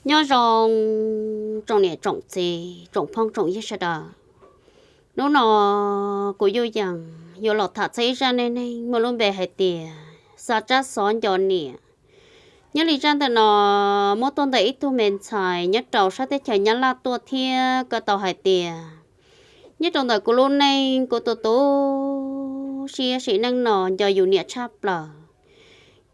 Nyob zoo tsoom niam tsoom txiv tsoom phooj tsoom ywg sawv daws. Hnub no kuv Yuj Yees yuav los tham txog ib zaj neej neeg muaj lub npe hais tias xa tsab xov nco niam. Nyob li zaj ntawm no muab tuaj ntawm ib tug me ntxhais nyob rau sab teb chaws Nyab Laj tuaj thiab ko tau hais tias nyob rau ntawm kuv lub neej kuv tu tu siab sim neej no nco yus niam tshaj plaws.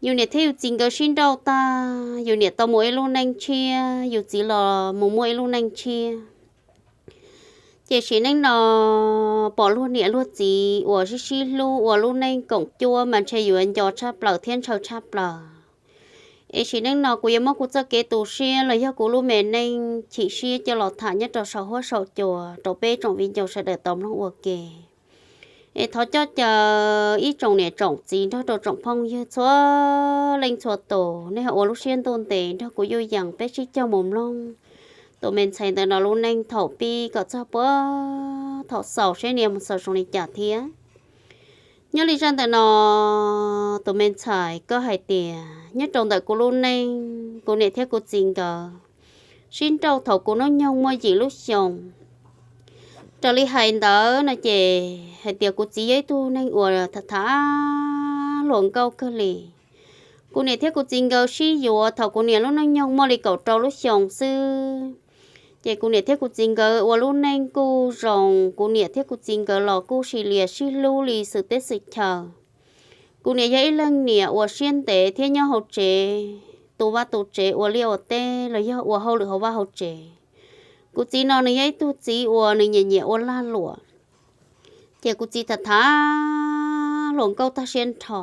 Yus niam thiab yus txiv nkawd sib nrauj tag, yus niam tau mus ib lub neej tshiab, yus txiv los mus muaj ib lub neej tshiab. Ces sim neej no pom luag niam luag txiv uas sib sib hlub ua lub neej koom cuab mas ntshe yuav nco tshaj plaws thiab ntshaw tshaj plaws. Es sim neej no kuv yuav muab kuv txoj kev tu siab los yog kuv lub me neej chim siab coj los tham nyob rau saum huab saum cua rau peb tsoom viv ncaus sawv daws tau mloog ua ke. Es thov coj caw ib tsoom niam tsoom txiv nrog rau tsoom phooj ywg txhua leej txhua tus nej ho ua lub siab ntuj ntev nrog kuv Yuj Yees peb sib cog mus mloog tus me ntxhais ntawm no lub neej thaum pib kom txog puag thaum xaus seb nws mus xaus zoo li cas thiab. Nyob li zaj ntawm no, tus me ntxhais koj hais tias nyob rau ntawm kuv lub neej, kuv niam thiab kuv txiv nkawd sib nrauj thaum kuv hnub nyoog muaj yim lub xyoos. Raws li hais ntawd no ces hais tias kuv txiv yog ib tug neeg uas tham tham hluas nkauj kawg li. Kuv niam thiab kuv txiv nkawd sib yuav thaum kuv niam lub hnub nyoog muaj li kaum rau lub xyoos xwb. Ces kuv niam thiab kuv txiv nkawd ua lub neej kuj zoo, kuv niam thiab kuv txiv nkawd los kuj sib lias sib hlub li xwm teb xwm chaw. Kuv niam yog ib leeg niam uas siab ntev thiab nyob hauv tsev, tu vaj tu tsev ua liaj ua teb los yog ua hauj lwm hauv vaj hauv tsev. Kuv txiv no nws yog ib tug txiv uas nws nyiam nyiam ua lag luam. Ces kuv txiv tham tham hluas nkauj tag siab nrho.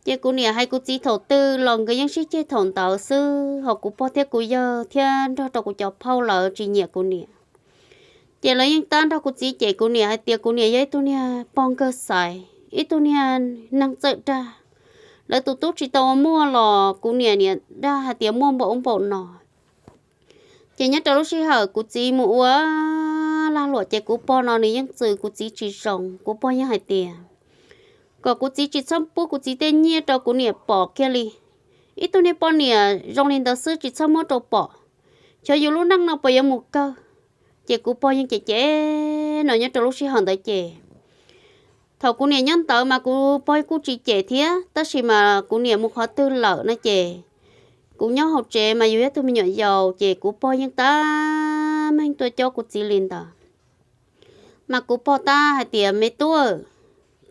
Ces kuv niam hais kuv txiv thaum twg los nkawd yeej sib ceg thaum ntawd xwb, ho kuv pog thiab kuv yawg thiab nrog rau kuv cov phauj lawv tsis nyiam kuv niam. Ces lawv yeej tab nrog kuv txiv cem kuv niam hais tias kuv niam yog ib tug niag pog nkawg xaiv, ib tug niag neeg txawj dag. Lawv tus tub tsis tau ua muaj los kuv niam niam dag hais tias muaj npaum ub npaum no. Ces nyob rau lub sij hawm kuv txiv mus ua lag luam ces kuv pog no nws yeej txwm kuv txiv tsis zoo. Kuv pog yeej hais tias kom kuv txiv tsis txhob pub kuv txiv tej nyiaj rau kuv niam pom kiag li. Ib tug niag poj niam zoo li ntawd xwb tsis txhob muab rau pom, xyov yus lub neej no puas yuav mus kawg. Ces kuv pog yeej cem cem no nyob rau lub sij hawm ntawd ces thaum kuv niam nyob ntawd mas kuv pog kuj tsis cem thiab, tab sis mas kuv niam mus qhov twg lawm no ces kuv nyob hauv tsev mas yus yog tug me nyuam yaus ces kuv pog yeej tab meeg tuaj cob kuv txiv li ntawd. Mas kuv pog tab hais tias me tub,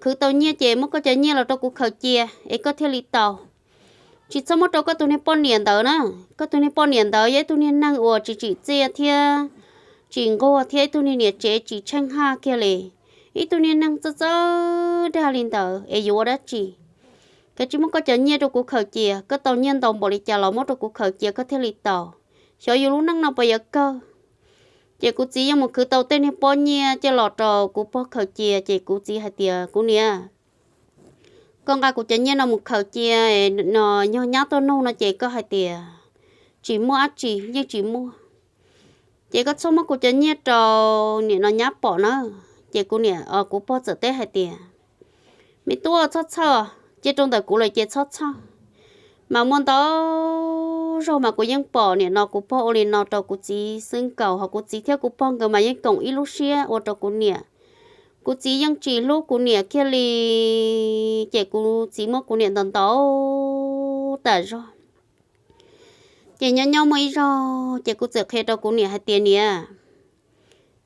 khwv tau nyiaj ces muab koj cov nyiaj los rau kuv khaws cia es koj thiaj li tau. Tsis txhob muab rau koj tus niag poj niam ntawd na. Koj tus niag poj niam ntawd yog ib tug niag neeg uas tsis tsim txiaj thiab tsis nquag thiab ib tug niag niam tsev tsis tsheej haj kiag li. Ib tug niag neeg txawj txawj dag li ntawd es yuav ua dab tsi? Kav tsij muab koj cov nyiaj rau kuv khaws cia, koj tau nyiaj ntau npaum li cas los muab rau kuv khaws cia koj thiaj li tau. Xyov yus lub neej no puas yuav kawg. Ces kuv txiv yeej mus khwv tau tej niag pob nyiaj coj los rau kuv pog khaws cia ces kuv txiv hais tias kuv niam, koj nqa kuv cov nyiaj no mus khaws cia, no nyog nyab tuaj nug no ces koj hais tias tsis muaj dab tsi, yeej tsis muaj. Ces koj txhob muab kuv cov nyiaj rau niam no nyab pom na. Ces kuv niam, kuv pog txawm teb hais tias me tub, txhob txhawj, cia rau ntawm kuv lawm ces txhob txhawj. Mas muaj ntau zaug mas kuv yeej pom niam no kuv pog ua li no rau kuv txiv xwb nkaus, ho kuv txiv thiab kuv pog nkawd mas yeej koom ib lub siab ua rau kuv niam. Kuv txiv yeej tsis hlub kuv niam kiag li, ces kuv txiv muab kuv niam ntaus ntaus tas zog. Ces nyob nyob muaj ib zaug ces kuv txawm qhia rau kuv niam hais tias niam,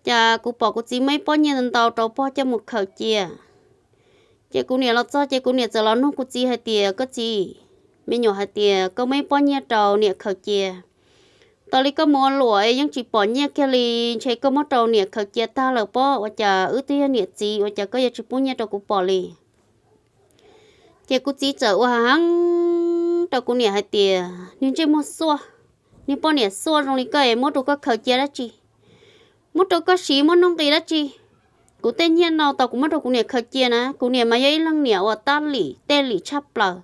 cas kuv pom kuv txiv muab ib pob nyiaj ntau ntau rau pog coj mus khaws cia. Ces kuv niam los txog ces kuv niam txawm los nug kuv txiv hais tias koj txiv, me nyuam hais tias koj muab ib pob nyiaj rau niam khaws cia, tas li koj mus ua luam es yeej tsis pom nyiaj kiag li, ntshe koj muab rau niam khaws cia tag lawm pob, ua cas wb twb yog niam txiv ua cas koj yuav tsis pub nyiaj rau kuv pom li? Ces kuv txiv txawm ua heev rau kuv niam hais tias niag ntsej muag xuaj, niag poj niam xuaj zoo li koj es muab rau koj khaws cia dab tsi? Muab rau koj siv muab nuj nqis dab tsi? Kuv tej nyiaj no tau kuv muab rau kuv niam khaws cia na, kuv niam mas yog ib leeg niam uas tab lim tej lim tshaj plaws.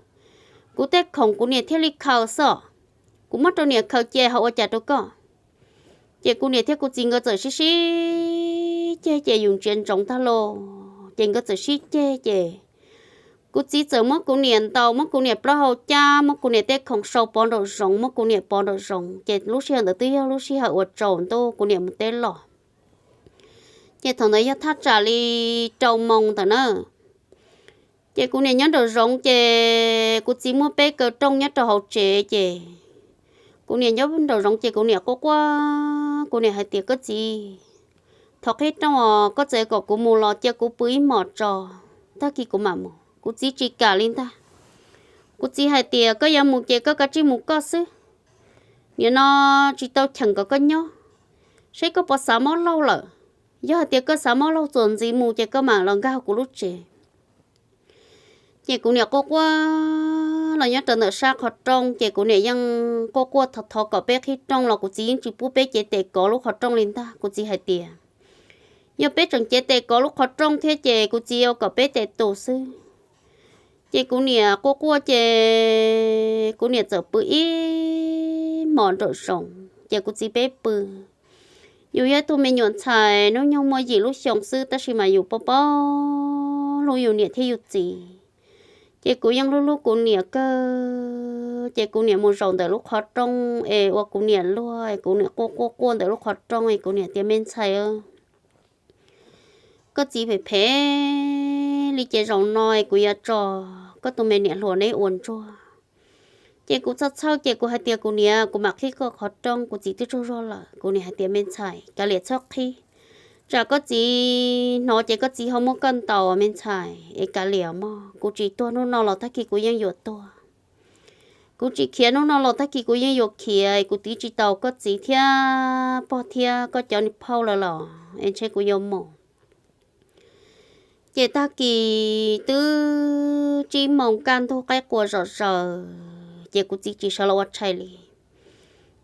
Kuv tej khoom kuv niam thiaj li khaws xwb. Kuv muab rau niam khaws cia ho ua cas rau koj? Ces kuv niam thiab kuv txiv nkawd txawm sib sib ceg ces yus ntsia ntsoov tag los ces nkawd txawm sib ceg ces Kuv txiv txawm muab kuv niam ntaus, muab kuv niam plaub hau cab, muab kuv niam tej khoom sau pov nraum zoov, muab kuv niam pov nraum zoov. Ces lub sij hawm ntawd twb yog lub sij hawm uas tsaus ntuj kuv niam mus teb los. Ces thaum ntawd yog thaj tsam li rau moos ntawm na. Ces kuv niam nyob nraum zoov ces kuv txiv muab peb kaw rooj nyob rau hauv tsev ces kuv niam nyob nraum zoov ces kuv niam quaj quaj, kuv niam hais tias, Koj txiv, thov qhib rooj os, koj txawm kom kuv mus los cia kuv pw ib hmos tso, tag kis kuv mam mus. Kuv txiv tsis kam li ntag. Kuv txiv hais tias, Koj yuav mus ces koj kav tsij mus koj xwb, nim no tsis tau cheem kom koj nyob, seb koj puas xav mob laug lawm. Yog hais tias koj xav mob laug txuas ntxiv mus ces koj mam los nkag kuv lub tsev. Ces kuv niam quaj quaj los nyob rau ntawm sab qhov rooj ces kuv niam yeej quaj quaj thov thov kom peb qhib rooj los kuv txiv yeej tsis pub peb cev tes kov lub qhov rooj li ntag. Kuv txiv hais tias, Yog peb tseem cev tes kov lub qhov rooj thiab ces kuv txiv yuav kom peb tes tus xwb. Ces kuv niam quaj quaj ces kuv niam txawm pw ib hmos nraum zoov ces kuv txiv peb pw. Yus yog ib tug me nyuam ntxhais hnub nyoog muaj yim lub xyoo xwb tab sis mas yus paub paub hlub yus niam thiab yus txiv. Ces kuv yeej hlub hlub kuv niam kawg, ces kuv niam mus zaum ntawm lub qhov rooj es ua kuv niam luag, kuv niam quaj quaj quaj ntawm lub qhov rooj es kuv niam tias, Me ntxhais, koj txiv phem phem li ces zaum no kuv yuav tso koj tus me niam hluas neb ua ntsuag. Ces kuv txhawj txhawj ces kuv hais tias, Kuv niam, kuv mam qhib koj qhov rooj, kuv txiv twb tsaug zog lawm. Kuv niam hais tias, Me ntxhais, kav liam txhob qhib, tsam koj txiv hnov ces koj txiv ho muab koj ntaus me ntxhais es kav liam mog. Kuv tsis tuag hnub no los tag kis kuv yeej yuav tuag. Kuv tsis khiav hnub no los tag kis kuv yeej yuav khiav, kuv tiv tsis tau koj txiv thiab pog thiab koj cov niag phauj lawm los es ntshe kuv yuav mus. Ces tag kis twb tsib moos kaj ntug qaib qua zom zaws ces kuv txiv tsis sawv los ua tshais li.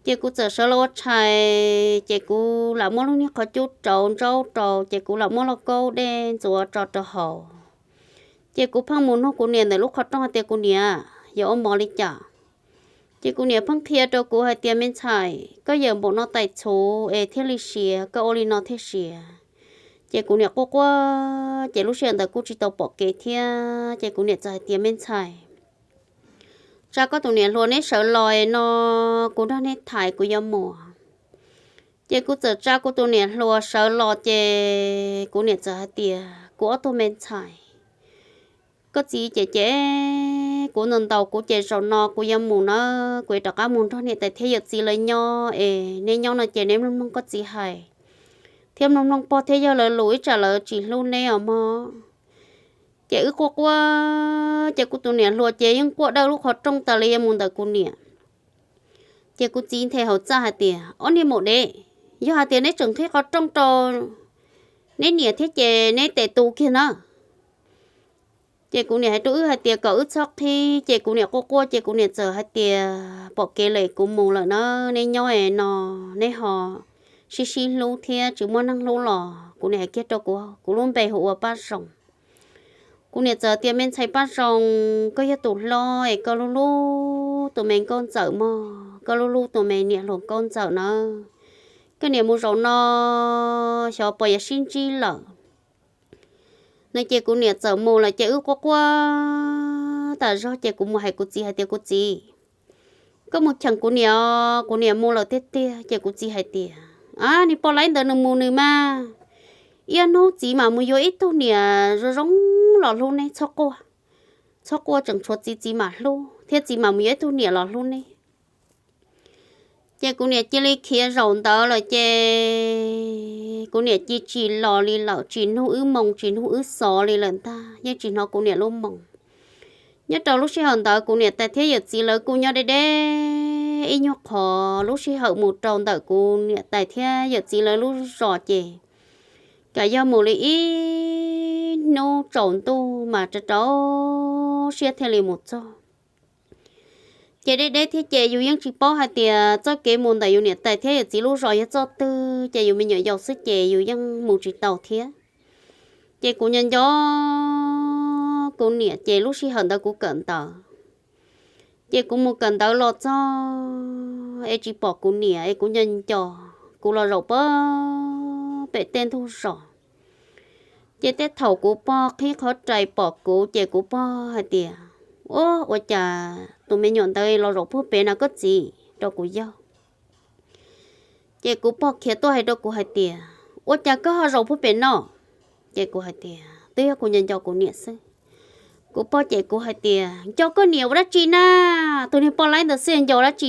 Ces kuv txawm sawv los ua tshais ces kuv lam muab lub niag qhov cub rauv ntsaub rau ces kuv lam muab lauj kaub dej ntxuav tso rau hauv. Ces kuv pheej mus nug kuv niam ntawm lub qhov rooj hais tias, Kuv niam, yuav ua mov li cas? Ces kuv niam pheej qhia rau kuv hais tias, Me ntxhais, koj yawm npaum no tais txhuv es thiaj li siav, koj ua li no thiaj siav. Ces kuv niam quaj quaj ces lub sij hawm ntawd kuj tsis tau pom kev thiab ces kuv niam txawm hais tias, Me ntxhais, tsa koj tus niam hluas neb sawv los no, kuv nrog neb tham kuv yuav mus. Ces kuv txawm tsa kuv tus niam hluas sawv los ces kuv niam txawm hais tias, Kuv ob tug me ntxhais, koj txiv ces ces kuv ntaus ntaus kuv ces zaum no kuv yuav mus na, kuv yuav rov qab mus nrog niam tais thiab yawm txiv lawv nyob es neb nyob no ces neb mloog mloog koj txiv hais thiab mloog mloog pog thiab yawg lawv lus ib tsam lawv tsis hlub neb os mog. Ces wb quaj quaj ces kuv tus niam hluas ces yeej quaj dawb lub qhov rooj tas li yuav mus ntawm kuv niam. Ces kuv txiv nthe hauv txaj hais tias, Ob niag maum dev, yog hais tias neb tseem qhib qhov rooj rau neb niam thiab ces neb tes tu kiag na. Ces kuv niam hais rau wb hais tias kom wb txhob qhib, ces kuv niam quaj quaj ces kuv niam txawm hais tias, Pom kev lawm, kuv mus lawm na, neb nyob es no neb ho sib sib hlub thiab tsis muaj neeg hlub los. Kuv niam hais kiag rau kuv, kuv lub npe hu ua Paj Zoo. Kuv niam txawm tias, Me ntxhais Paj Zoo, koj yog tus hlob es koj hlub hlub tus me nkauj ntxawm mog, koj hlub hlub tus me niam hluas nkauj ntxawm na. Koj niam mus zaum no xyov puas yuav sib ntsib lawm no. Ces kuv niam txawm mus lawm ces wb quaj quaj tas zog ces kuv mus hais kuv txiv hais tias, Kuv txiv, koj mus cheem kuv niam os, kuv niam mus lawm tiag tiag. Ces kuv txiv hais tias, Ab, niag poj laib ntawd nws mus nws mas, ib hnub txiv mam mus yuav ib tug niam zoo zoo los hlub neb, txhob quaj, txhob quaj, tseem tshuav txiv, txiv mam hlub thiab txiv mam mus yuav ib tug niam los hlub neb. Ces kuv niam cia li khiav zaum ntawd lawm ces kuv niam cia tsis los li lawm, tsis nug wb moo tsis nug wb xov li lawm ntag, yeej tsis hnov kuv niam lub moo. Nyob rau lub sij hawm ntawd kuv niam tais thiab yawm txiv lawv kuj nyob deb deb ib nyuag qhov. Lub sij hawm mus rau ntawm kuv niam tais thiab yawm txiv lawv lub zos ces kam yog mus li ib hnub tsaus ntuj mas rau rau siab thiaj li mus txog. Ces deb deb thiab ces yus yeej tsis paub hais tias txoj kev mus ntawm yus niam tais thiab yawm txiv lub zos yog txoj twg, ces yus me nyuam yaus xwb ces yus yeej mus tsis tau thiab. Ces kuv nco nco kuv niam ces lub sij hawm ntawd kuv kawm ntawv. Ces kuv mus kawm ntawv los txog es tsis pom kuv niam es kuv nco nco, kuv los zaum pem tej ntug zos. Ces tej thaum kuv pog qhib qhov rais pom kuv ces kuv pog hais tias, Ua, ua cas tus me nyuam ntawd los zaum puag pem no koj txiv? Rau kuv yog. Ces kuv pog khiav tuaj hais rau kuv hais tias, Ua cas koj ho zaum puag pem no? Ces kuv hais tias, Twb yog kuv nco nco kuv niam xwb. Kuv pog ces kuv hais tias, Nco koj niam ua dab tsi na? Tus niag poj laib ntawd xwb nco dab tsi?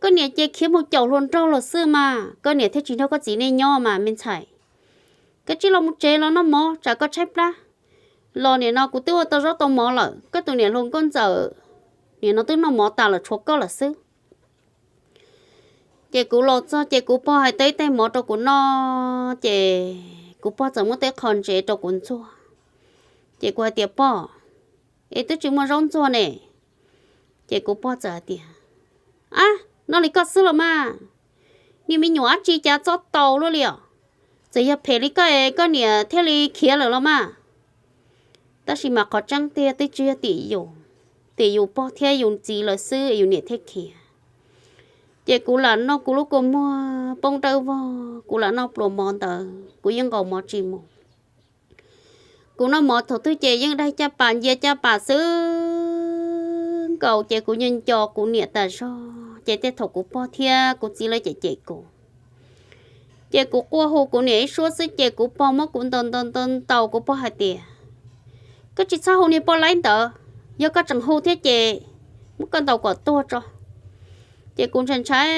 Koj niam ces khiav mus caum hluas nraug los xwb mas, koj niam thiaj tsis nrog koj txiv nej nyob mas me ntxhais. Koj cia li los mus tsev los noj mov tsam koj tshaib plab. Los nim no kuv twb ua tau zaub tau mov lawm, koj tus niam hluas nkauj ntxawm nim no twb noj mov tas lawm, tshuav koj lawm xwb. Ces kuv los txog ces kuv pog hais tau ib tais mov rau kuv noj, ces kuv pog txawm muab tej qho ntsev rau kuv ntxuag. Ces kuv hais tias, Pog, es twb tsis muaj zaub ntxuag ne. Ces kuv pog txawm hais tias, Ab, noj li koj xwb los mas, niag me nyuam dab tsi cas txob tau luaj li os. Txawm yog phem li koj es koj niam thiaj li khiav lawm los mas. Tab sis mas qhov tseeb tiag twb tsis yog tim yus, tim yus pog thiab yus txiv lawv xwb yus niam thiaj khiav. Ces kuv lam noj kuv lub kua muag poob dawb vog, kuv lam noj pluas mov ntawd kuv yeej nqaus mov tsis mus. Kuv noj mov thaum twg ces yeej daig caj pas ncia caj pas xwb nkaus, ces kuv nco nco kuv niam tas zog. Ces tej thaum kuv pog thiab kuv txiv lawv cem cem kuv, ces kuv quaj hu kuv niam ib suab xwb ces kuv pog muab kuv ntaus ntaus ntaus ntaus, kuv pog hais tias, Koj tsis txhob hu niag poj laib ntawd, yog koj tseem hu thiab ces muab koj ntaus kom tuag tso. Ces kuv ntshai ntshai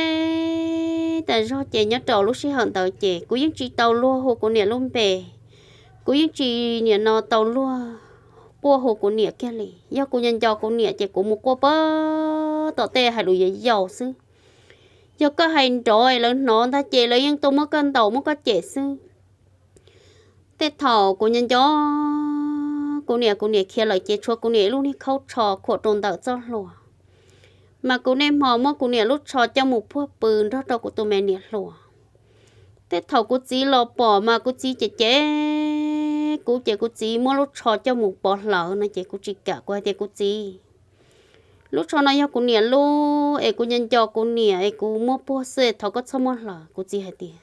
tas zog ces nyob rau lub sij hawm ntawd ces kuv yeej tsis tau luag hu kuv niam lub npe, kuv yeej tsis nim no tau luag quaj hu kuv niam kiag li. Yog kuv nco nco kuv niam ces kuv mus quaj pag tom tej hais lus yau yau xwb. Yog koj hais nrov es lawv hnov ntag ces lawv yeej tuaj muab koj ntaus muab koj cem xwb. Tej thaum kuv nco nco kuv niam, kuv niam khiav lawm ces tshuav kuv niam ib lub niag khaub tsho khuam rau ntawm txoj hlua, mas kuv niaj hmo muab kuv niam lub tsho coj mus puag pw nrog rau kuv tus me niam hluas. Tej thaum kuv txiv los pom mas kuv txiv cem cem kuv ces kuv txiv muab lub tsho coj mus pov hlawv no ces kuv tsis kam, kuv hais tias, Kuv txiv, lub tsho no yog kuv niam lub es kuv nco nco kuv niam es kuv muab puag xwb, thov koj txhob muab hlawv. Kuv txiv hais tias,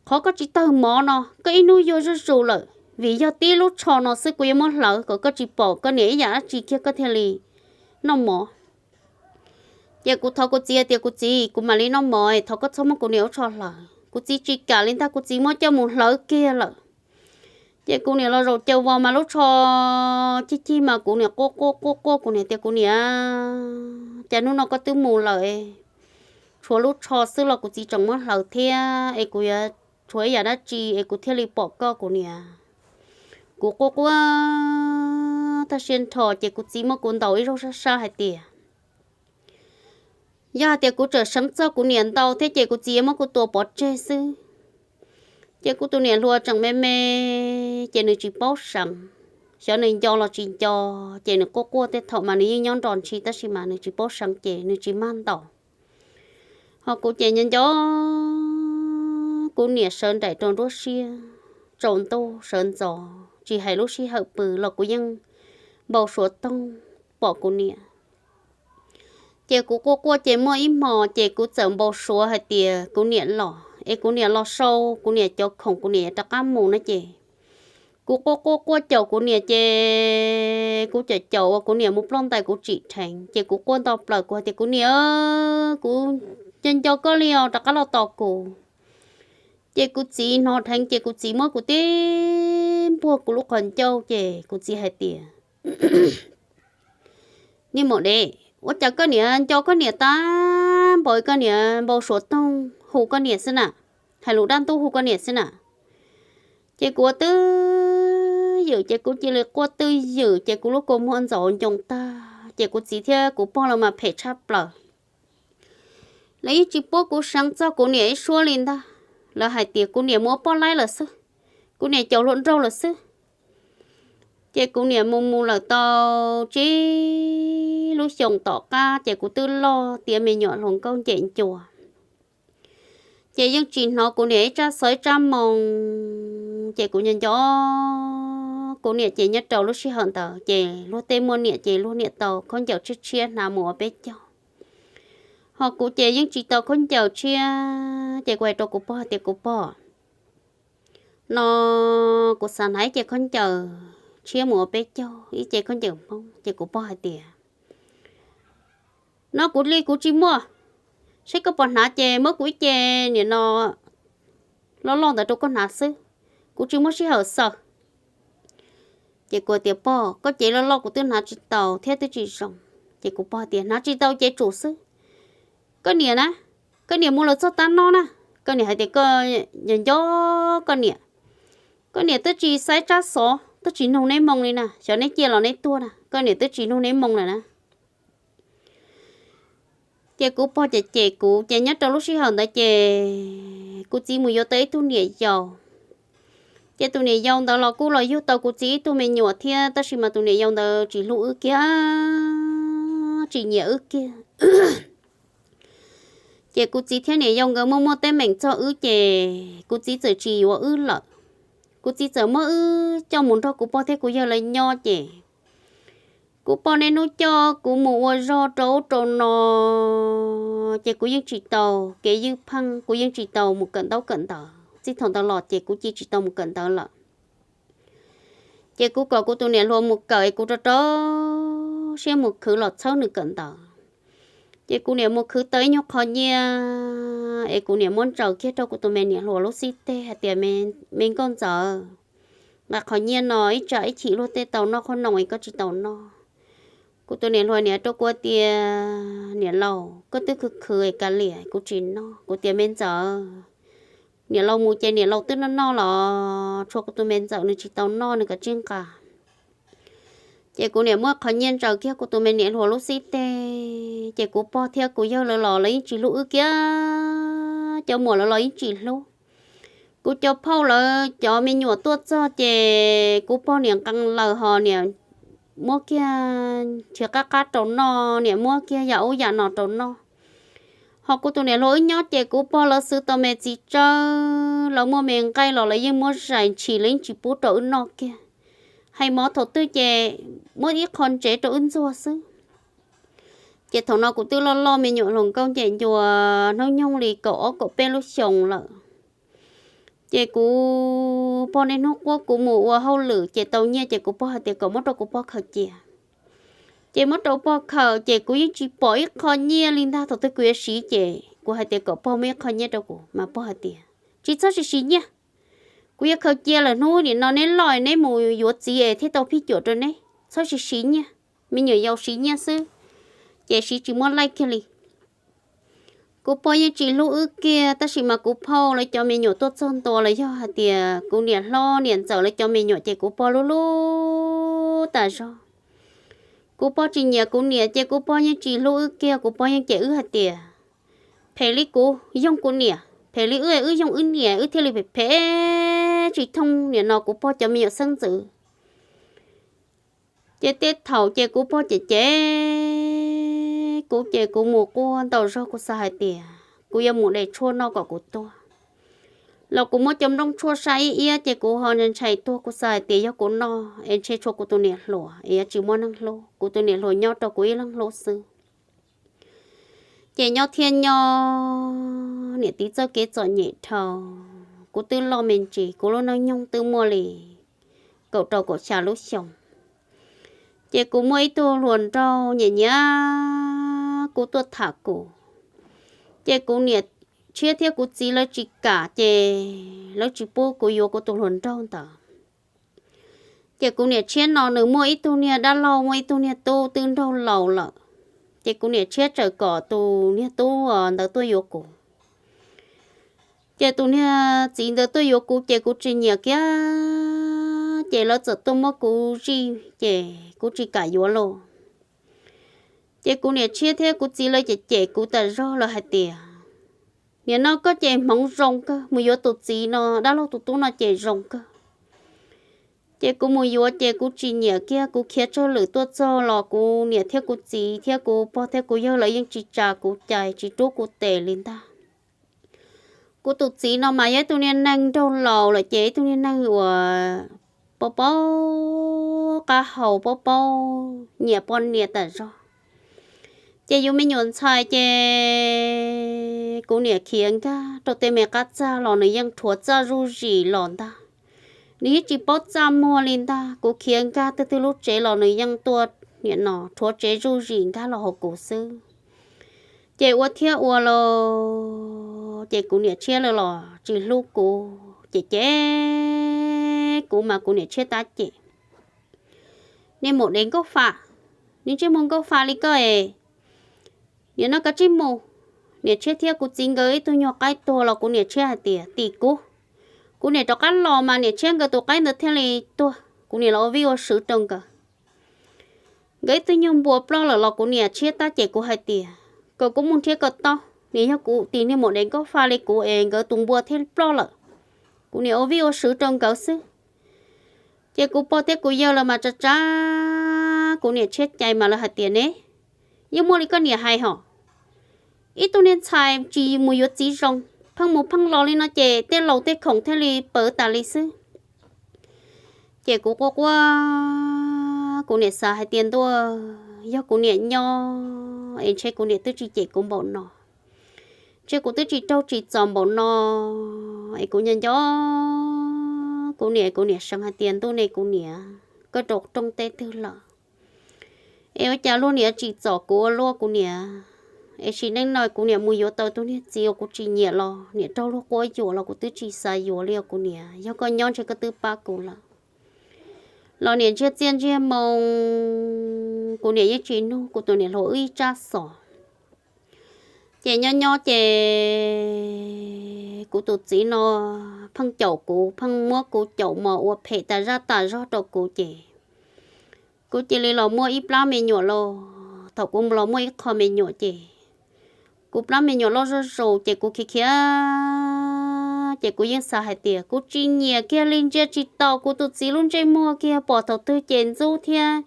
Qhov koj tsis tawg mov no koj ib hnub yuag zuj zus lawm, vim yog tib lub tsho no xwb kuv yuav muab hlawv kom koj tsis pom koj niam ib yam dab tsi kiag koj thiaj li noj mov. Ces kuv thov kuv txiv hais tias, Kuv txiv, kuv mam li noj mov, thov koj txhob muab kuv niam lub tsho hlawv. Kuv txiv tsis kam li ntag, kuv txiv muab coj mus hlawv kiag lawm. Ces kuv niam los zaum caws vos mas lub tsho cig cig mas kuv niam quaj quaj quaj quaj, kuv niam tias, Kuv niam, cas hnub no koj twb mus lawm, tshuav lub tsho xwb los kuv txiv tseem muab hlawv thiab es kuv yuav tshuav ib yam dab tsi es kuv thiaj li pom koj kuv niam. Kuv quaj quaj tag siab nrho ces kuv txiv muab kuv ntaus ib zaug sab sab hais tias, Yog hais tias kuv tseem seev txog kuv niam ntau thiab ces kuv txiv yuav muab kuv tua pov tseg xwb. Ces kuv tus niam hluas tseem me me ces nws tsis paub seev, xyov nws nco los tsis nco, ces nws quaj quaj tej thaum mas nws yeej nyob nrog ntshis tab sis mas nws tsis paub seev ces nws tsis mag ntaus. Ho kuv ces nco nco kuv niam sawv nraim rau nruab siab, tsaus ntuj sawv ntxov tsis hais lub sij hawm pw los kuv yeej npau suav toog pom kuv niam. Ces kuv quaj quaj ces muaj ib hmo ces kuv txawm npau suav hais tias kuv niam los es kuv niam los sau kuv niam cov khoom kuv niam yuav rov qab mus no ces kuv quaj quaj quaj caum kuv niam ces kuv caum caum uas kuv niam mus ploj ntais kuv tsim dheev ces kuv quaj nto plaws kuv hais tias, Kuv niam, kuv nco nco koj li os, rov qab los tos kuv. Ces kuv txiv hnov dheev ces kuv txiv muab kuv tib npuaj kuv lub qhov ncauj ces kuv txiv hais tias, Niag maum dev, ua cas koj niam nco koj niam tag npaum koj niam npau suav toog hu koj niam xwb na, hais lus dab ntub hu koj niam xwb na. Ces kuv ua twj ywm ces kuv cia li quaj twj ywm ces kuv lub kua muag ntxaus ncoo tag ces kuv txiv thiab kuv pog lawv mas phem tshaj plaws. Lawv yeej tsis pub kuv seev txog kuv niam ib suab li ntag. Lawv hais tias kuv niam mus ua poj laib lawm xwb, kuv niam caum hluas nraug lawm xwb. Ces kuv niam mus mus lawm tau tsib lub xyoos tom qab ces kuv twb loj tiav me nyuam hluas nkauj ncem ncua. Ces yeej tsis hnov kuv niam ib tsab xov ib tsab moo. Ces kuv nco nco kuv niam ces nyob rau lub sij hawm ntawd ces luag tej muaj niam ces luag niam tau khaub ncaws tshiab tshiab hnav mus ua peb caug. Ho kuv ces yeej tsis tau khaub ncaws tshiab ces kuv hais rau kuv pog tias, Kuv pog, no kuv xav hnav ib ce khaub ncaws tshiab mus ua peb caug, ib ce khaub ncaws Hmoob, ces kuv pog hais tias, no kuv li kuv tsis muaj, saib koj puas hnav ces muab kuv ib ce nim no loj loj ntawd rau koj hnav xwb, kuv tsis muaj sij hawm xaws. Ces kuv tias, pog, koj cev loj loj kuv twb hnav tsis tau thiab twb tsis zoo. Ces kuv pog tias, hnav tsis tau ces tsum xwb. Koj niam na, koj niam mus lawm txog tab no na, koj niam hais tias koj nco nco koj niam, koj niam twb tsis xaiv tsab xov, twb tsis nug neb moo li na, xyov neb ciaj los neb tuag na, koj niam twb tsis nug neb moo lawm na. Ces kuv pog cem cem kuv, ces nyob rau lub sij hawm ntawd ces kuv txiv mus yuav tau ib tug niam yau. Ces tus niam yau ntawd los kuj los yug tau kuv txiv ib tug me nyuam thiab, tab sis mas tus niam yau ntawd tsis hlub wb kiag, tsis nyiam wb kiag. Ces kuv txiv thiab niam yau nkawd muaj muaj teeb meem txog wb, ces kuv txiv txawm tsis yuav wb lawm. Kuv txiv txawm muab wb coj mus nrog kuv pog thiab kuv yawg lawv nyob, ces kuv pog niaj hnub coj kuv mus ua zog rau ub rau no, ces kuv yeej tsis tau kev ywj pheej, kuv yeej tsis tau mus kawm ntaub kawm ntawv. Txij thaum ntawd los ces kuv cia tsis tau mus kawm ntawv lawm. Ces kuv kom kuv tus niam hluas mus kawm es kuv rau rau siab mus khwv los txhawb nws kawm ntawv. Ces kuv niam mus khwv tau ib nyuag qho nyiaj es kuv niam muab ntsaws kiag rau kuv tus me niam hluas lub xib teg hais tias, me nkauj ntxawm, nqa qhov nyiaj no ib tsam ib chim luag tej tau noj qhob noom es koj tsis tau noj. Kuv tus niam hluas niam rau kuv tias, niam laus, koj twb khwv khwv es kav liam, kuv tsis noj. Kuv tias, me ntxawm, niam laus mus ces niam laus twb noj noj los tshuav kuv tus me ntxawm nws tsis tau noj, nws kav tsij nqa. Ces kuv niam muab qhov nyiaj ntsaws kiag kuv tus me niam hluas lub xib teg, ces kuv pog thiab kuv yawg lawv los lawv yeej tsis hlub wb kiag, cov muam lawv los yeej tsis hlub. Kuv cov phauj lawv cov me nyuam tuaj txog ces kuv pog niam nqee laws ho niam muab kiag nrhiav qab qab rau noj, niam muab kiag yam ub yam no rau noj. Ho kuv tus niam hluas wb nyob ces kuv pog lawv xwb tau me txiv tsawb, lawv muaj me nqaij los lawv yeej muab zais ntshis, lawv yeej tsis pub rau wb noj kiag. Hais mov thaum twg ces muab ib qho ntsev rau wb ntxuag xwb. Ces thaum no kuv twb loj loj me nyuam hluas nkauj ncem ncua hnub nyoog li kaum ob kaum peb lub xyoos lawm. Ces kuv pog niaj hnub quab kuv mus ua hauj lwm ces tau nyiaj ces kuv pog hais tias kom muab rau kuv pog khaws cia. Ces muab rau pog khaws ces kuv yeej tsis pom ib qho nyiaj li ntag, thaum twg kuv yuav siv ces kuv hais tias kom pog muab ib qho nyiaj rau kuv mas pog hais tias, tsis txhob siv siv nyiaj, kuv yuav khaws cia lawm, hnub nim no neb loj neb mus yuav txiv es thiaj tau phij cuam rau neb, txhob siv siv nyiaj, me nyuam yaus siv nyiaj xwb, ces siv tsis muaj laij kiag li. Kuv pog yeej tsis hlub wb kiag, tab sis mas kuv phauj lawv cov me nyuam tuaj txog ntua los yog hais tias kuv niam hlob niam ntxawm lawv cov me nyuam ces kuv pog hlub hlub tas zog. Kuv pog tsis nyiam kuv niam ces kuv pog yeej tsis hlub wb kiag, kuv pog yeej cem wb hais tias, phem li kuv yoog kuv niam, phem li wb, wb yoog wb niam, wb thiaj li phem phem tsis thooj nim no kuv pog cov me nyuam xeeb ntxwv. Ces tej thaum ces kuv pog cem cem kuv ces kuv mus quaj ntau zog, kuv xav hais tias kuv yuav mus de tshuaj noj kom kuv tuag, los kuv muab cov nplooj tshuaj sab ib iab ces kuv ho ntshai tuag, kuv xav hais tias yog kuv noj es ntshe tshuav kuv tus niam hluas es yuav tsis muaj neeg hlub, kuv tus niam hluas nyob rau kuv ib leeg hlub xwb. Ces nyob thiab nyob niam txiv txoj kev txom nyem dhau, kuv twb loj me ntsis, kuv lub hnub nyoog twb muaj li kaum rau kaum xya lub xyoos. Ces kuv muaj ib tug hluas nraug nyiam nyiam kuv tuaj tham kuv, ces kuv niam tshiab thiab kuv txiv lawv tsis kam, ces lawv tsis pub kuv yuav kuv tus hluas nraug ntawd. Ces kuv niam tshiab no nws muaj ib tug niag dab laug, muaj ib tug niag tub twb nraug laus lawm. Ces kuv niam tshiab txawm kom tus niag tub ntawd tuaj yuav kuv. Ces tus niag txiv ntawd tuaj yuav kuv ces kuv tsis nyiam kiag, ces lawv txawm tuaj muab kuv zij ces kuv tsis kam yuav lauj. Ces kuv niam tshiab thiab kuv txiv lawv cem cem kuv tas zog, lawv hais tias, nim no koj ces hmoov zoo kawg, mus yuav tus txiv no, dab laug tus tub no ces zoo kawg. Ces kuv mus yuav ces kuv tsis nyiam kiag, kuv khiav tsawg lwm tuaj txog los kuv niam thiab kuv txiv thiab kuv pog thiab kuv yawg lawv yeej tsis tsa kuv cai, tsis rub kuv tes li ntag. Kuv tus txiv no mas yog ib tug niag neeg nraug laus lawm ces ib tug niag neeg uas paub paub qab hau, paub paub nyiam poj niam tas zog. Ces yus me nyuam ntxhais ces kuv niam khiav nkag rau tej me qab txaj los nws yeej rhuav txaj zuj zus los ntag. nws yeej tsis paub txaj muag li ntag. Kuv khiav nkag twg twg lub tsev los nws yeej tuaj nim no rhuav tsev zuj zis nkag los hauv kuv xwb. Ces ua thiab ua los ces kuv niam tshiab lawv los tsis hlub kuv ces ces kuv mas kuv niam tshiab tab cem. Niag maum dev nkauj fa, niag ntsej muag nkauj fa li koj es, nim no kav tsij mus. Niam tshiab thiab kuv txiv nkawd ib tug nyuag qaib tuag los kuv niam tshiab hais tias tim kuv, kuv niam rov qab los mas niam tshiab nkawd tus qaib ntawd thiaj li tuag, kuv niam los ua vij ua sw rau nkawd. Nkawd ib tug nyuag npua ploj lawm los kuv niam tshiab tab cem kuv hais tias kom kuv mus nrhiav kom tau, niam yog kuv tim niag maum dev nkauj fa li kuv es nkawd tus npua thiaj ploj lawm, kuv niam ua vij ua sw rau nkawd xwb. Ces kuv pog thiab kuv yawg lawv mas tsa tsa kuv niam tshiab cai mas lawv hais tias ne, yeej muaj li koj niam hais hos, ib tug niag ntxhais tsis mus yuav txiv zoo, pheej mus pheej los li no ces tej laus tej khoom thiaj li pawv tas li xwb. Ces kuv quaj quaj, kuv niam xav hais tias ntuj, yog kuv niam nyob es ntshe kuv niam twb tsis cem kuv npaum no, ntshe kuv twb tsis raug tsis txom npaum no. Es kuv nco nco kuv niam, kuv niam seev hais tias ntuj ne kuv niam, koj rau rooj teb twg lawm? Es ua cas luag niam tsim txom kuv ua luaj kuv niam? Es sim neej no kuv niam mus yuav tau tus niag txiv uas kuv tsis nyiam los niam raug luag quab yuam los kuv twb tsis xav yuav li os kuv niam, yog koj nyob ntshe koj twb pab kuv lawm. Los niam ntsiag txiaj ntsiag moo, kuv niam yeej tsis nug kuv tus niam hluas wb ib tsab xov. Ces nyob nyob ces kuv tus txiv no pheej caum kuv, pheej muab kuv caum mos ua phem tas zaj tas zog rau kuv ces kuv cia li los muaj ib plab me nyuam lauj. Thaum kuv los muaj ib qho me nyuam ces kuv plab me nyuam loj zuj zus ces kuv khiav khiav, ces kuv yeej xav hais tias kuv tsis nyiam kiag li, ntsia tsis taus kuv tus txiv lub ntsej muag kiag, pom thaum twg ces ntxub thiab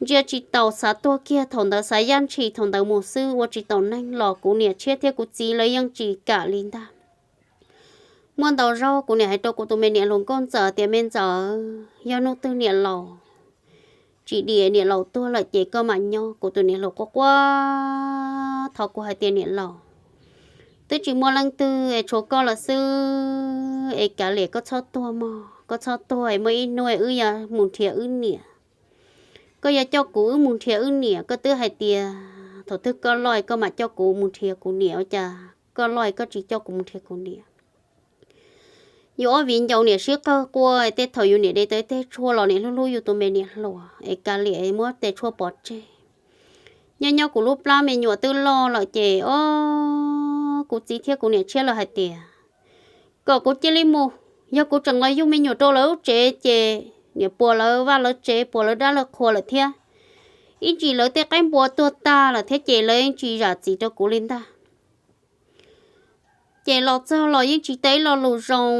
ntsia tsis taus, xav tuag kiag thaum ntawd, xav yaj ntshis thaum ntawd mus xwb, ua tsis taus neeg los kuv niam tshiab thiab kuv txiv lawv yeej tsis kam li ntag. Muaj ntau zaug kuv niam hais rau kuv tus me niam hluas nkauj ntxawm tias me ntxawm, yog hnub twg niam laus tsis dim, niam laus tuag lawm ces koj mam nyob. Kuv tus niam hluas quaj quaj thov kuv hais tias niam laus, twb tsis muaj leej twg es tshuav koj lawm xwb es kav liam koj txhob tuag mog, koj txhob tuag es muaj ib hnub wb yuav mus nrhiav wb niam. Koj yuav coj kuv wb mus nrhiav wb niam, koj twb hais tias thaum twg koj loj koj mam coj kuv mus nrhiav kuv niam, ua cas koj loj koj tsis coj kuv mus nrhiav kuv niam? Yus ob viv ncaus niam sib qawg quaj, tej thaum yus niam de tau tej tshuaj los niam hlub hlub yus tus me niam hluas es kav liam muab tej tshuaj pov tseg. Nyob nyob kuv lub plab me nyuam twb loj lawm ces o, kuv txiv thiab kuv niam tshiab lawv hais tias kom kuv cia li mus, yog kuv tseem los yug me nyuam rau lawv lub tsev ces niam puas lawv vaj lawv tsev, puas lawv dab lawv qhua lawm thiab. Ib ntsis lawv tej qaib npua tuag tag lawm thiab ces lawv yeej tsis zam txim rau kuv li ntag. Ces los txog los yeej tsis tau ib lo lus zoo,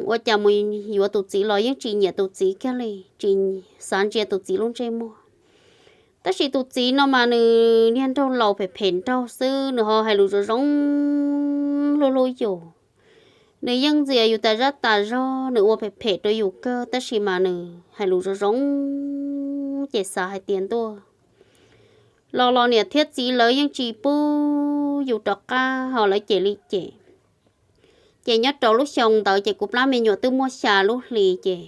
ua cas mus yuav tus txiv los yeej tsis nyiam tus txiv kiag li, tsis xav ntsia tus txiv lub ntsej muag. Tab sis tus txiv no mas nws niag nraug laus phem phem nraug xwb, nws ho hais lus zoo zoo, hlub hlub yus. Nws yeej ntxias yus tas zaj tas zog, nws ua phem phem rau yus kawg, tab sis mas nws hais lus zoo zoo, ces xav hais tias ntuj, los los niam thiab txiv lawv yeej tsis pub yus rov qab, ho lawv cem li cem. Ces nyob rau lub xyoo ntawd ces kuv plab me nyuam twb muaj xya lub hli ces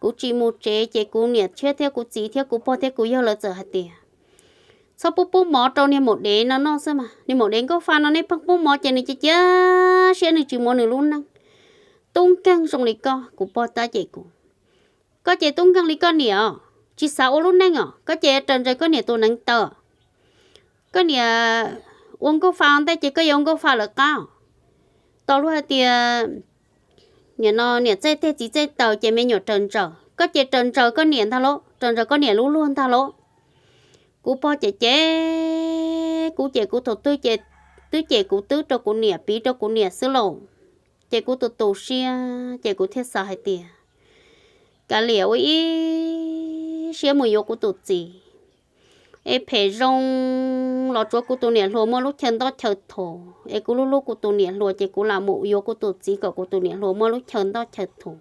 kuv tsis mus tsev ces kuv niam tshiab thiab kuv txiv thiab kuv pog thiab kuv yawg lawv txawm hais tias txhob pub pub mov rau niag maum dev no noj xwb mas, niag maum dev nkauj fa no nej pheej pub mov ces nws cia cia siab, nws tsis muaj nws lub neej. Tub nkeeg zoo li koj, kuv pog tab cem kuv. Koj ces tub nkeeg li koj niam os, tsis xav ua lub neej os, koj ces raws ntsaws koj niam tus neev taw. Koj niam ua nkauj fa ua ntej ces koj yuav ua nkauj fa lawv qab os. Tos luag hais tias nim no niam txawj teg txiv txawj taws ces me nyuam raws ntsaws, koj ces raws ntsaws koj niam ntag lauj, raws ntsaws koj niam lub luag ntag lauj. Kuv pog ces cem kuv, ces kuv thaum twg ces twb cem kuv twb rau kuv niam, piv rau kuv niam xwb lauj. Ces kuv tus tu siab ces kuv thiaj xav hais tias kav liam ua ib siab mus yuav kuv tus txiv es phem zoo los tsuav kuv tus niam hluas muaj lub chaw ntoj chaw thuv, es kuv hlub hlub kuv tus niam hluas ces kuv lam mus yuav kuv tus txiv kom kuv tus niam hluas muaj lub chaw ntoj chaw thuv.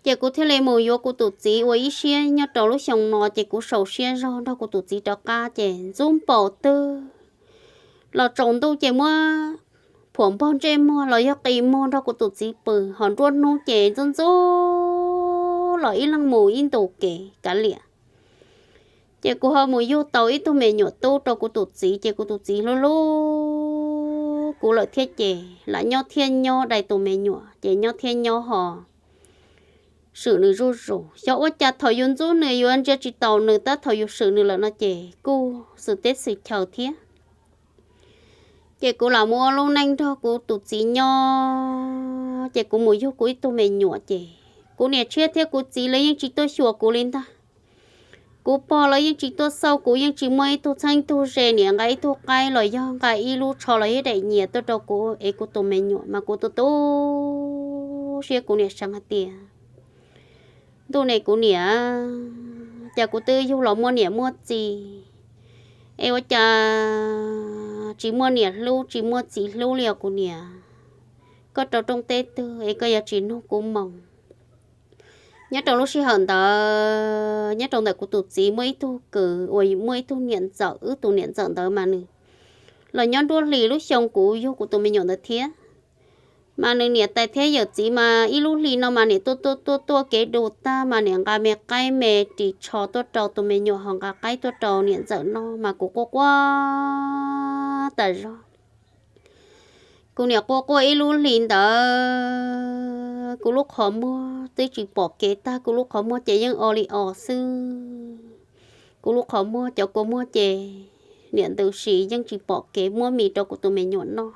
Ces kuv thiaj li mus yuav kuv tus txiv ua ib siab. Nyob rau lub xyoo no ces kuv sau siab zog nrog kuv tus txiv rov qab ces ntxub npaum twg los tsaus ntuj ces muab phuam npog ntsej muag los yog qis muag nrog kuv tus txiv pw, ho nruab hnub ces ntxub ntxub los ib leeg mus ib ntu kev kav liam. Ces kuv ho mus yug tau ib tug me nyuam tub rau kuv tus txiv, ces kuv tus txiv hlub hlub kuv lawm thiab ces lam nyob thiab nyob dai tus me nyuam ces nyob thiab nyob ho swm nws zuj zus. Xyov ua cas thaum yus ntxub nws yuav ntsia tsis taus nws, tab thaum yus swm nws lawm no ces kuj xwm teb xwm chaw thiab. Ces kuv lam mus ua lub neej nrog kuv tus txiv nyob, ces kuv mus yug kuv ib tug me nyuam ces kuv niam tshiab thiab kuv txiv lawv yeej tsis tuaj xyuas kuv li ntag. Kuv pog lawv yeej tsis tuaj xauj kuv, yeej tsis muaj ib tug txheeb ib tug ze, niam nqa ib tug qaib los yog nqa ib lub tsho los yog daim nyias tuaj rau kuv es kuv tus me nyuam mas kuv tu tu siab. Kuv niam seev hais tias, ntuj ne kuv niam, cas kuv twb yug los muaj niam muaj txiv es ua cas tsis muaj niam hlub tsis muaj txiv hlub li os kuv niam. Koj rau rooj teb twg es koj yuav tsis nug kuv moo? Nyob rau lub sij hawm ntawd nyob rau ntawm kuv tus txiv muaj ib tug kwv uas muaj ib tug niam ntxawm, wb tus niam ntxawm ntawd mas nws los nyob nruab hlis lub xyoo kuv yug kuv tus me nyuam ntawd thiab. Mas nws niam tais thiab yawm txiv mas ib lub hli no mas niam tuaj tuaj tuaj tuaj kev du tag mas niam nqa me qaib me ris tsho tuaj rau tus me nyuam ho nqa qaib tuaj rau niam ntxawm noj mas kuv quaj quaj tas zog. Kuv niam quaj quaj ib lub hlis ntawd kuv lub qhov muag twb tsis pom kev tag, kuv lub qhov muag ces yeej o li os xwb. Kuv lub qhov muag cov kua muag ces niam ntws si yeej tsis pom kev muab mis rau kuv tus me nyuam noj.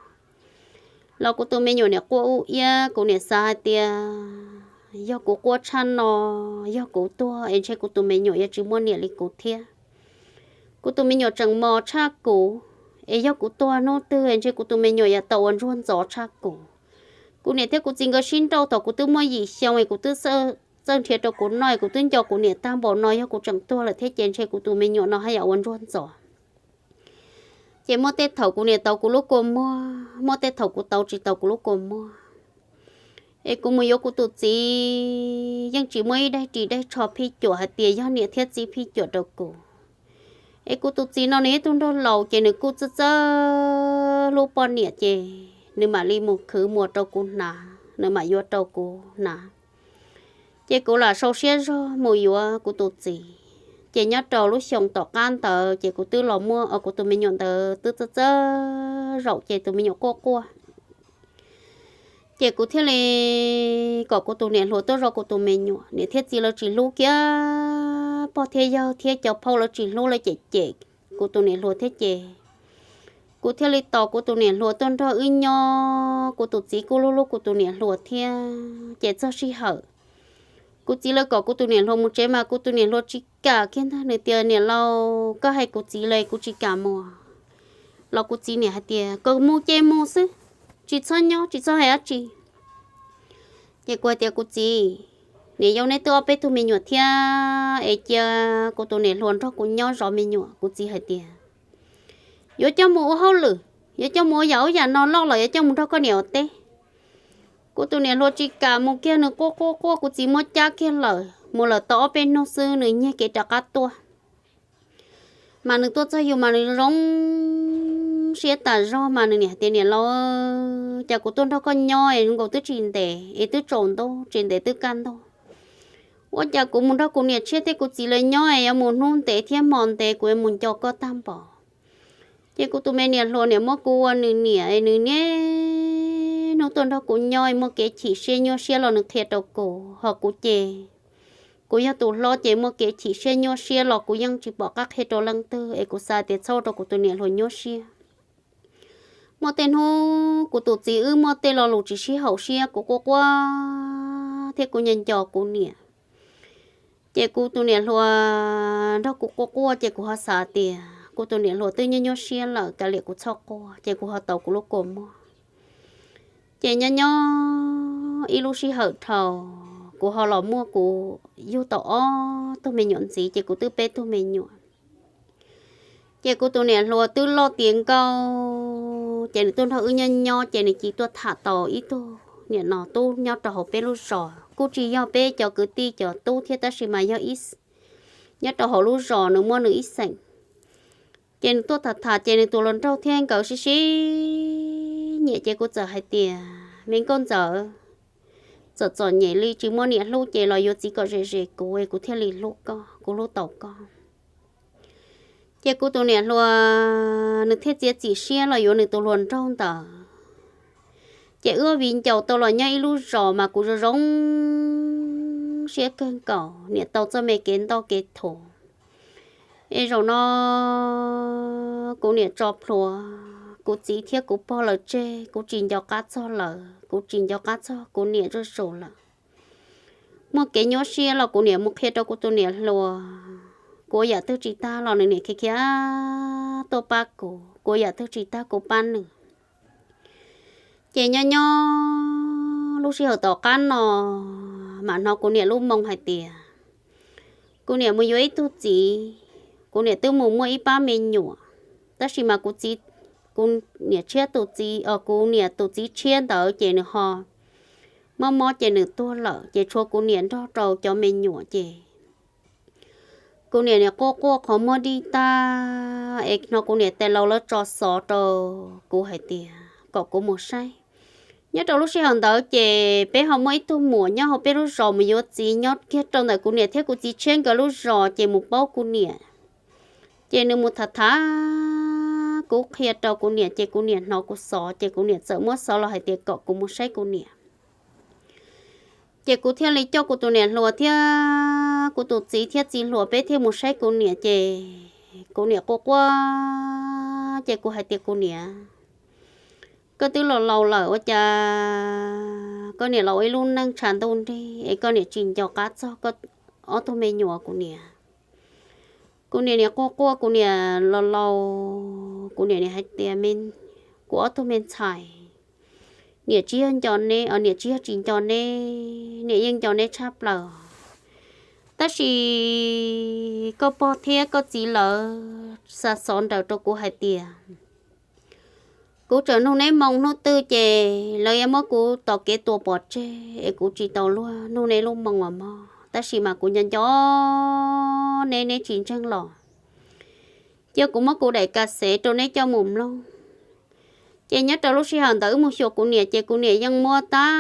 Los kuv tus me nyuam niam quaj ub iab, kuv niam xav hais tias yog kuv quaj tshaj no, yog kuv tuag es ntshe kuv tus me nyuam yuav tsis muaj niam li kuv thiab. Kuv tus me nyuam tseem mos tshaj kuv, es yog kuv tuag hnub twg es ntshe kuv tus me nyuam yuav tau ua ntsuag ntxov tshaj kuv. Kuv niam thiab kuv txiv nkawd sib nrauj thaum kuv twb muaj yim xyoo es kuv twb txawj nrhiav rau kuv noj es kuv twb nco kuv niam tag npaum no, yog kuv tseem tuag lawm thiab ces ntshe kuv tus me nyuam no haj yam ua ntsuag ntxov. Ces muaj tej thaum kuv niam tau kuv lub kua muag, muaj tej thaum kuv tau tsis tau kuv lub kua muag. Es kuv mus yuav kuv tus txiv yeej tsis muaj ib daim ris daim tsho phij cuam hais tias yog niam thiab txiv phij cuam rau kuv. Es kuv tus txiv no nws ib tug nraug laus ces nws kuj txawj txawj hlub poj niam ces nws mam li mus khwv muas rau kuv hnav, nws mam yuav rau kuv hnav. Ces kuv lam sau siab zog mus yuav kuv tus txiv. Ces nyob rau lub xyoo tom qab ntawd ces kuv twb los muaj, kuv tus me nyuam ntawd twb txawj txawj zaum ces tus me nyuam quaj quaj. Ces kuv thiaj li kom kuv tus niam hluas tuaj zov kuv tus me nyuam, niam thiab txiv lawv tsis hlub kiag, pog thiab yawg thiab cov phauj lawv tsis hlub, lawv cem cem kuv tus niam hluas thiab ces kuv thiaj li tos kuv tus niam hluas tuaj nrog wb nyob, kuv tus txiv kuj hlub hlub kuv tus niam hluas thiab. Ces txog sij hawm kuv txiv lawv kom kuv tus niam hluas mus tsev mas kuv tus niam hluas tsis kam kiag ntag, nws tias niam laus koj hais kuv txiv lawm kuv tsis kam mus. Los kuv txiv niam hais tias kom mus ces mus xwb, tsis txhob nyob tsis txhob hais dab tsi. Ces kuv hais tias kuv txiv, niam yau neb twb ob peb tug me nyuam thiab es cia kuv tus niam hluas nrog kuv nyob zov me nyuam. Kuv txiv hais tias yuav coj mus ua hauj lwm, yuav coj mus ua yam ub yam no, loj los yuav coj mus nrog koj niam ua teb. Kuv tus niam hluas tsis kam mus kiag, nws quaj quaj quaj, kuv txiv muab cab kiag lawm, mus lawm tau ob peb hnub xwb nws nyiag kev rov qab tuaj. Mas nws tuaj txog yus mas nws zoo siab tas zog mas nws niam hais tias niam laus, cas kuv tuaj nrog koj nyob es zoo nkaus twb tsis ntev es twb tsaus ntuj, tsis ntev twb kaj ntug. Ua cas kuv mus nrog kuv niam tshiab thiab kuv txiv lawv nyob es yuav mus hnub ntev thiab hmo ntev, kuv yuav mus nco koj tag npaum. Ces kuv tus me niam hluas niam muab kuv ua nws niam, nws niaj hnub tuaj nrog kuv nyob, muaj kev chim siab nyuaj siab los nws qhia rau kuv, ho kuv ces kuv yog tus hlob ces muaj kev chim siab nyuaj siab los kuv yeej tsis pom qab qhia rau leej twg es kuv xav tias txhob ua rau kuv tus niam hluas nyuaj siab. Muaj tej hnub kuv tus txiv wb muaj tej lo lus tsis sib haum siab, kuv quaj quaj thiab kuv nco nco kuv niam. Ces kuv tus niam hluas nrog kuv quaj quaj ces kuv ho xav tias kuv tus niam hluas twb nyuaj nyuaj siab lawm, kav liam kuv txhob quaj, ces kuv ho tau kuv lub kua muag. Ces nyob nyob ib lub sij hawm dhau, kuv ho los muaj kuv yug tau ob tug me nyuam ntxiv, ces kuv twb peb tug me nyuam. Ces kuv tus niam hluas twb loj tiav nkauj, ces nws tuaj nrog wb nyob nyob, ces nws cia tuaj tham tau ib tug niam no tub nyob rau hauv peb lub zos, kuj tsis yog peb cov kwv tij cov tub thiab, tab sis mas yog ib, nyob rau hauv lub zos nws muaj nws ib xeem. Ces nws tuaj tham tham, ces nws tus hluas nraug thiab nkawd sib sib nyiam ces kuv txawm hais tias, me nkauj ntxawm, txom txom nyem li tsis muaj niam hlub ces los yuav txiv kom ze ze kuv es kuv thiaj li hlub koj, kuv hlub tau koj. Ces kuv tus niam hluas nws thiaj txiav txim siab los yuav nws tus hluas nraug ntawd. Ces wb viv ncaus tau los nyob ib lub zos mas kuv zoo zoo siab kawg nkaus, niam tau txoj me kev ntoj kev thuv. Es zaum no kuv niam tso plhuav kuv txiv thiab kuv pog lawv tseg, kuv tsis nco qab txog lawv, kuv tsis nco qab txog kuv niam zuj zus lawm. Muaj kev nyuaj siab los kuv niam mus qhia rau kuv tus niam hluas, kuv ua yam twg tsis tag los nws niam khiav khiav tuaj pab kuv, kuv ua yam twg tsis tag kuv pab nws. Ces nyob nyob lub sij hawm tom qab no mam hnov kuv niam lub moo hais tias kuv niam mus yuav ib tug txiv, kuv niam twb mus muaj ib pab me nyuam, tab sis mas kuv txiv, kuv niam tshiab tus txiv, kuv niam tus txiv tshiab ntawd ces nws ho mob mob ces nws tuag lawm, ces tshuav kuv niam nrog rau cov me nyuam ces kuv niam nim quaj quaj qhov muag dib tag es hnov kuv niam tais laus lawv tso xov rau kuv hais tias kom kuv mus saib. Nyob rau lub sij hawm ntawd ces peb ho muaj ib tug muam nyob hauv peb lub zos mus yuav txiv nyob kiag rau ntawm kuv niam thiab kuv txiv tshiab nkawd lub zos ces mus paub kuv niam. Ces nws mus tham tham kuv qhia rau kuv niam ces kuv niam hnov kuv xov ces kuv niam txawm muab xov los hais tias kom kuv mus saib kuv niam. Ces kuv thiaj li coj kuv tus niam hluas thiab kuv tus txiv thiab txiv hluas peb thiaj mus saib kuv niam ces kuv niam quaj quaj ces kuv hais tias kuv niam, koj twb los laus lawm ua cas koj niam los ua ib lub neej tshav ntuj nrig es koj niam tsis nco qab txog koj ob tug me nyuam kuv niam. Kuv niam nim quaj quaj kuv niam los laus kuv niam nim hais tias kuv ob tug me ntxhais, niam tsis yog nco neb, niam tsis yog tsis nco neb, niam yeej nco neb tshaj plaws. Tab sis koj pog thiab koj txiv lawv xa xov nraws rau kuv hais tias kuv tseem nug neb moo hnub twg ces lawv yuav muab kuv tom kev tua pov tseg es kuv tsis tau luag nug neb lub moo os mog. Tab sis mas kuv nco nco neb, neb tsis ntseeg los cia kuv muab kuv daim ka xev rau neb coj mus mloog. Ces nyob rau lub sij hawm ntawd wb mus xyuas kuv niam ces kuv niam yeej muab tag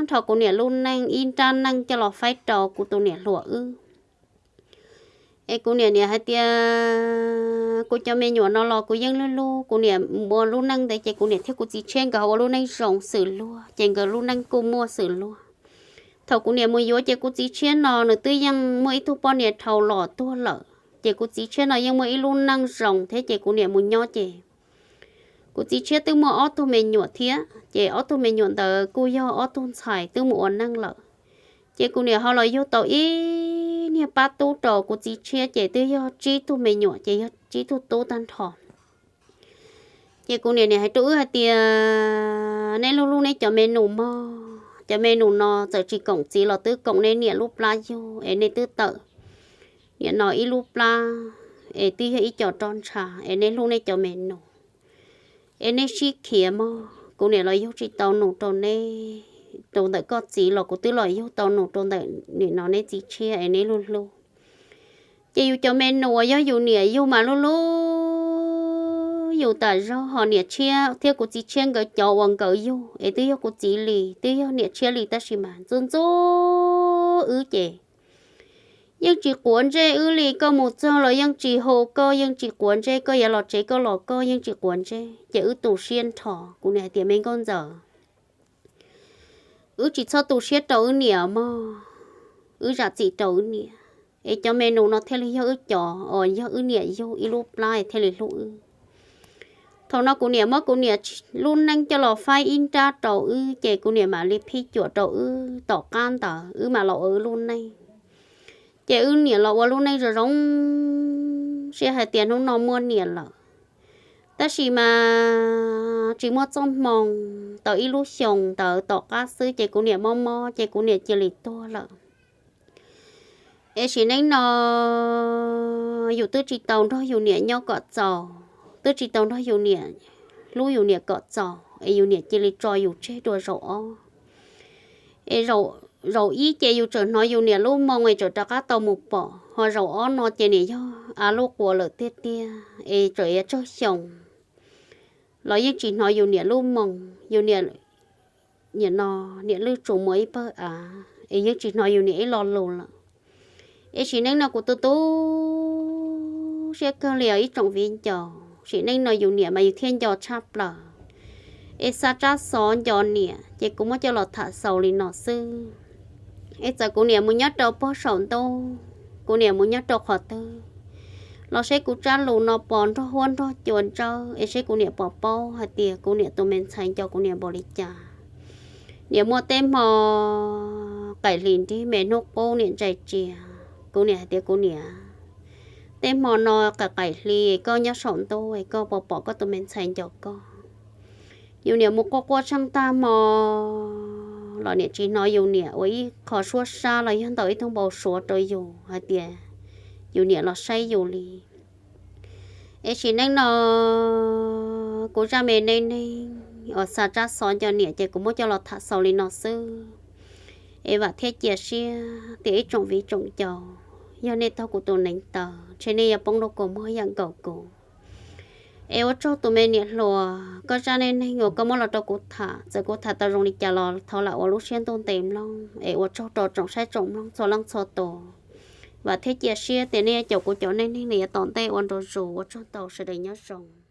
nrho kuv niam lub neej ib nrab neej coj los faib rau kuv tus niam hluas wb. Es kuv niam nim hais tias kuv cov me nyuam no los kuv yeej hlub hlub, kuv niam ua lub neej ntev ces kuv niam thiab kuv txiv tshiab nkawd ho ua lub neej zoo xws luag ces nkawd lub neej kuj muaj xws luag. Thaum kuv niam mus yuav ces kuv txiv tshiab no nws twb yeej muaj ib tug poj niam dhau los tuag lawm ces kuv txiv tshiab no yeej muaj ib lub neej zoo thiab ces kuv niam mus nyob ces kuv txiv tshiab twb muaj ob tug me nyuam thiab ces ob tug me nyuam ntawd kuj yog ob tug ntxhais twb mus ua neej lawm. Ces kuv niam ho los yug tau ib niag pab tub rau kuv txiv tshiab ces twb yog tsib tug me nyuam ces yog tsib tug tub tag nrho. Ces kuv niam nim hais rau wb hais tias neb hlub hlub neb cov me nus mog, cov me nus no txawm tsis koom txiv los twb koom nej niam lub plab yug es nej twb tawm niam no ib lub plab es twb yog ib co roj ntsha es nej hlub nej cov me nus es nej sib khiav mog. Kuv niam los yug tsis tau nus rau neb, rau ntawm koj txiv los kuv twb los yug tau nus rau ntawm nim no neb txiv tshiab es neb hlub hlub. Ces yus cov me nus uas yog yus niam yug mas hlub hlub yus tas zog, ho niam tshiab thiab kuv txiv tshiab nkawd cov uas nkawd yug es twb yog kuv txiv li twb yog niam tshiab li tab sis mas ntxub ntxub wb ces yeej tsis quav ntsej wb li. Koj mus txog los yeej tsis hu koj, yeej tsis quav ntsej, koj yuav los tsev koj los koj yeej tsis quav ntsej ces wb tu siab nrho. Kuv niam hais tias me nkauj ntxawm, wb tsis txhob tu siab rau wb niam mog, wb zam txim rau wb niam es cov me nus no thiaj li yog wb cov uas yog wb niam yug ib lub plab thiaj li hlub wb. Thaum no kuv niam muab kuv niam lub neej coj los faib ib nrab rau wb ces kuv niam mam li phij cuam rau wb. Tom qab ntawd wb mam los ua wb lub neej. Ces wb niam los ua lub neej zoo zoo siab hais tias hnub no muaj niam lawm. Tab sis mas tsis muaj txoj hmoo, tau ib lub xyoos ntawd tom qab xwb ces kuv niam mob mob ces kuv niam cia li tuag lawm. Es sim neej no yus twb tsis tau nrog yus niam nyob kom txaus, twb tsis tau nrog yus niam, hlub yus niam kom txaus es yus niam cia li tso yus tseg dua zaum ob. Es zaum ib ces yus tseem hnov yus niam lub moo es tseem rov qab tau mus pom, ho zaum ob no ces niam yog av lub quas lawm tiag tiag es tseem yuav tsawg xyoo los yeej tsis hnov yus niam lub moos, yus niam, niam no, niam lwj tsuas muaj ib pawg av es yeej tsis hnov yus niam ib lo lus lawm. Es sim neej no kuv tu tu siab kawg li os ib tsoom viv ncaus, sim neej no yus niam mas yus thiaj nco tshaj plaws. Es xa tsab xov nco niam ces kuv muab coj los tham xaus li no xwb. Es txawm kuv niam mus nyob rau pob saum ntuj, kuv niam mus nyob rau qhov twg, los seb kuv tsab lus no pos nrog huab nrog cua ntsawb es seb kuv niam pom paub hais tias kuv niam tus me ntxhais nco kuv niam npaum li cas. Niam muaj tej hmo qaim hlis nrig me hnub qub niam ntsais tsia, kuv niam hais tias kuv niam, tej hmo no qaim qaim hli koj nyob saum ntuj es koj puas pom koj tus me ntxhais nco koj. Yus niam mus quaj quaj tsheej tag hmo los niam tsis hnov yus niam ua ib qho suab sab los yog ntaus ib tug npau suav rau yus hais tias yus niam los saib yus li. Es sim neej no kuv zaj me neej neeg uas xa tsab xov nco niam ces kuv muab coj los tham xaus li no xwb. Es vam thiab cia siab tias ib tsoom viv tsoom ncaus, yog nej taug kuv tus neev taw ntshe nej yuav poob lub kua muag yam nkaus kuv. Es ua tsaug tus me niam hluas, koj zaj neej neeg uas koj muab los rau kuv tham, txawm kuv tham tau zoo li cas los thov lam ua lub siab ntuj ntev mloog. Es ua tsaug rau tsoom saib tsoom mloog txhua leej txhua tus. Vam thiab cia siab tias nej yuav caum kuv cov neej neeg li yav tom ntej ua ntu zus. Ua tsaug ntau, sawv daws nyob zoo.